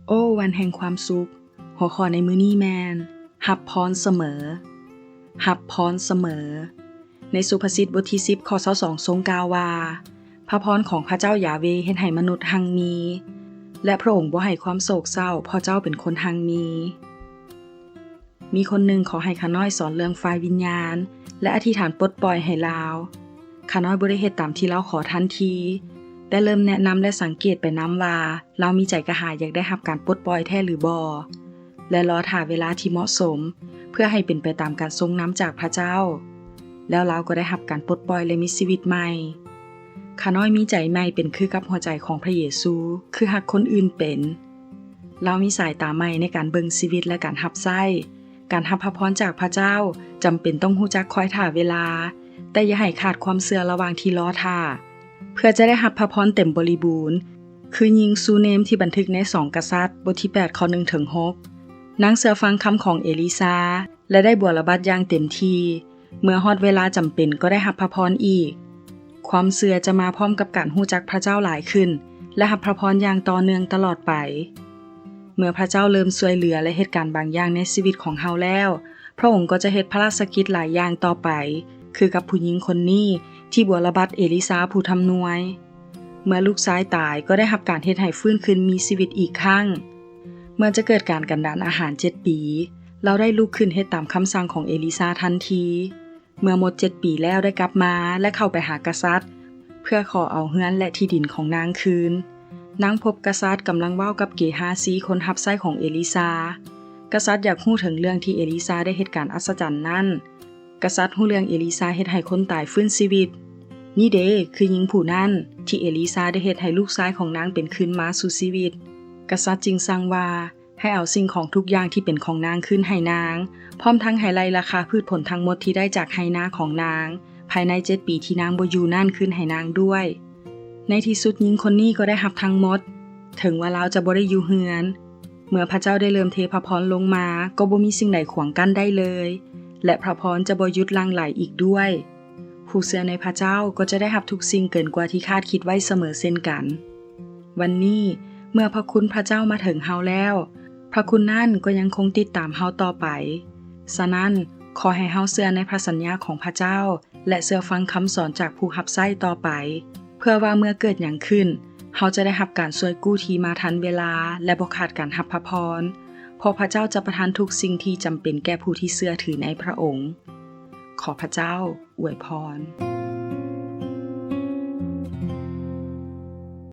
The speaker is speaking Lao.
ໂອ້ ວັນແຫ່ງຄວາມສຸກ. ຫົວຂໍ້ໃນມື້ນີ້ແມ່ນ ຮັບພອນສະເໝີ. ຮັບພອນສະເໝີ. ໃນສຸພາສິດບົດທີສິບ ຂໍ້ຊາວສອງ ຊົງກ່າວວ່າ, ພະພອນຂອງພະເຈົ້າຢາເວເຮັດໃຫ້ມະນຸດຮັ່ງມີ, ແລະ ພະອົງບໍ່ໃຫ້ຄວາມໂສກເສົ້າ, ເພາະເຈົ້າເປັນຄົນຮັ່ງມີ. ມີຄົນໜຶ່ງຂໍໃຫ້ຂ້ານ້ອຍສອນເລື່ອງຝ່າຍວິນຍານ ແລະ ອະທິຖານປົດປ່ອຍໃຫ້ລາວ. ຂ້ານ້ອຍບໍ່ໄດ້ເຮັດຕາມທີ່ລາວຂໍທັນທີ, ແຕ່ເລີ່ມແນະນຳ ແລະ ສັງເກດໄປນຳວ່າ ລາວມີໃຈກະຫາຍຢາກໄດ້ຮັບການປົດປ່ອຍແທ້ຫຼືບໍ່ ແລະ ລໍຖ້າເວລາທີ່ເໝາະສົມ ເພື່ອໃຫ້ເປັນໄປຕາມການຊົງນຳຈາກພະເຈົ້າ. ແລ້ວລາວກໍໄດ້ຮັບການປົດປ່ອຍ ແລະ ມີຊີວິດໃໝ່. ຂ້ານ້ອຍມີໃຈໃໝ່ເປັນຄືກັບຫົວໃຈຂອງພະເຢຊູ, ຄືຮັກຄົນອື່ນເປັນ. ລາວມີສາຍຕາໃໝ່ໃນການເບິ່ງຊີວິດ ແລະ ການຮັບໃຊ້. ການຮັບພະພອນຈາກພະເຈົ້າຈຳເປັນຕ້ອງຮູ້ຈັກຄອຍຖ້າເວລາ, ແຕ່ຢ່າໃຫ້ຂາດຄວາມເຊື່ອລະຫວ່າງທີ່ລໍຖ້າ, ເພື່ອຈະໄດ້ຮັບພະພອນເຕັມບໍລິບູນ, ຄືຍິງຊູເນມທີ່ບັນທຶກໃນສອງກະສັດ ບົດທີແປດ ຂໍ້ໜຶ່ງເຖິງຫົກ. ນາງເຊື່ອຟັງຄຳຂອງເອລີຊາ ແລະ ໄດ້ບົວລະບັດຢ່າງເຕັມທີ່. ເມື່ອຮອດເວລາຈຳເປັນກໍໄດ້ຮັບພະພອນອີກ. ຄວາມເຊື່ອຈະມາພ້ອມກັບການຮູ້ຈັກພະເຈົ້າຫຼາຍຂຶ້ນ ແລະ ຮັບພະພອນຢ່າງຕໍ່ເນື່ອງຕະຫຼອດໄປ. ເມື່ອພະເຈົ້າເລີ່ມຊ່ວຍເຫຼືອ ແລະ ເຮັດການບາງຢ່າງໃນຊີວິດຂອງເຮົາແລ້ວ, ພະອົງກໍຈະເຮັດພະລາຊະກິດຫຼາຍຢ່າງຕໍ່ໄປ, ຄືກັບຜູ້ຍິງຄົນນີ້ທີ່ບົວລະບັດເອລິຊາຜູ້ທຳນວຍ. ເມື່ອລູກຊາຍຕາຍກໍໄດ້ຮັບການເຮັດໃຫ້ຟື້ນຄືນມີຊີວິດອີກຄັ້ງ. ເມື່ອຈະເກີດການກັນດານອາຫານເຈັດປີ, ລາວໄດ້ລຸກຂຶ້ນເຮັດຕາມຄຳສັ່ງຂອງເອລິຊາທັນທີ. ເມື່ອໝົດເຈັດປີແລ້ວໄດ້ກັບມາ ແລະ ເຂົ້າໄປຫາກະສັດ ເພື່ອຂໍເອົາເຮືອນ ແລະ ທີ່ດິນຂອງນາງຄືນ. ນາງພົບກະສັດກຳລັງເວົ້າກັບເກຮາຊີ ຄົນຮັບໃຊ້ຂອງເອລິຊາ. ກະສັດຢາກຮູ້ເຖິງເລື່ອງທີ່ເອລິຊາໄດ້ເຮັດການອັດສະຈັນນັ້ນ. ກະສັດຮູ້ເລື່ອງເອລິຊາເຮັດໃຫ້ຄົນຕາຍຟື້ນຊີວິດ. ນີ້ເດ ຄືຍິງຜູ້ນັ້ນ ທີ່ເອລິຊາໄດ້ເຮັດໃຫ້ລູກຊາຍຂອງນາງເປັນຄືນມາສູ່ຊີວິດ. ກະສັດຈຶ່ງສັ່ງວ່າ ໃຫ້ເອົາສິ່ງຂອງທຸກຢ່າງທີ່ເປັນຂອງນາງຄືນໃຫ້ນາງ, ພ້ອມທັງໃຫ້ໄລ່ລາຄາພືດຜົນທັງໝົດທີ່ໄດ້ຈາກໄຮ່ນາຂອງນາງ ພາຍໃນເຈັດປີທີ່ນາງບໍ່ຢູ່ນັ້ນຄືນໃຫ້ນາງດ້ວຍ. ໃນທີ່ສຸດຍິງຄົນນີ້ກໍໄດ້ຮັບທັງໝົດ, ເຖິງວ່າລາວຈະບໍ່ໄດ້ຢູ່ເຮືອນ. ເມື່ອພະເຈົ້າໄດ້ເລີ່ມເທພະພອນລົງມາ, ກໍບໍ່ມີສິ່ງໃດຂວາງກັ້ນໄດ້ເລີຍ, ແລະ ພະພອນຈະບໍ່ຢຸດຫຼັ່ງໄຫຼອີກດ້ວຍ. ຜູ້ເຊື່ອໃນພະເຈົ້າກໍຈະໄດ້ຮັບທຸກສິ່ງເກີນກວ່າທີ່ຄາດຄິດໄວ້ສະເໝີເຊັ່ນກັນ. ວັນນີ້, ເມື່ອພະຄຸນພະເຈົ້າມາເຖິງເຮົາແລ້ວ, ພະຄຸນນັ້ນກໍຍັງຄົງຕິດຕາມເຮົາຕໍ່ໄປ. ສະນັ້ນ, ຂໍໃຫ້ເຮົາເຊື່ອໃນພະສັນຍາຂອງພະເຈົ້າ ແລະ ເຊື່ອຟັງຄຳສອນຈາກຜູ້ຮັບໃຊ້ຕໍ່ໄປ, ເພື່ອວ່າເມື່ອເກີດຫຍັງຂຶ້ນ, ເຮົາຈະໄດ້ຮັບການຊ່ວຍກູ້ທີ່ມາທັນເວລາ ແລະ ບໍ່ຂາດການຮັບພະພອນ, ເພາະພະເຈົ້າຈະປະທານທຸກສິ່ງທີ່ຈຳເປັນແກ່ຜູ້ທີ່ເຊື່ອຖືໃນພະອົງ. ຂໍພະເຈົ້າອວຍພອນ.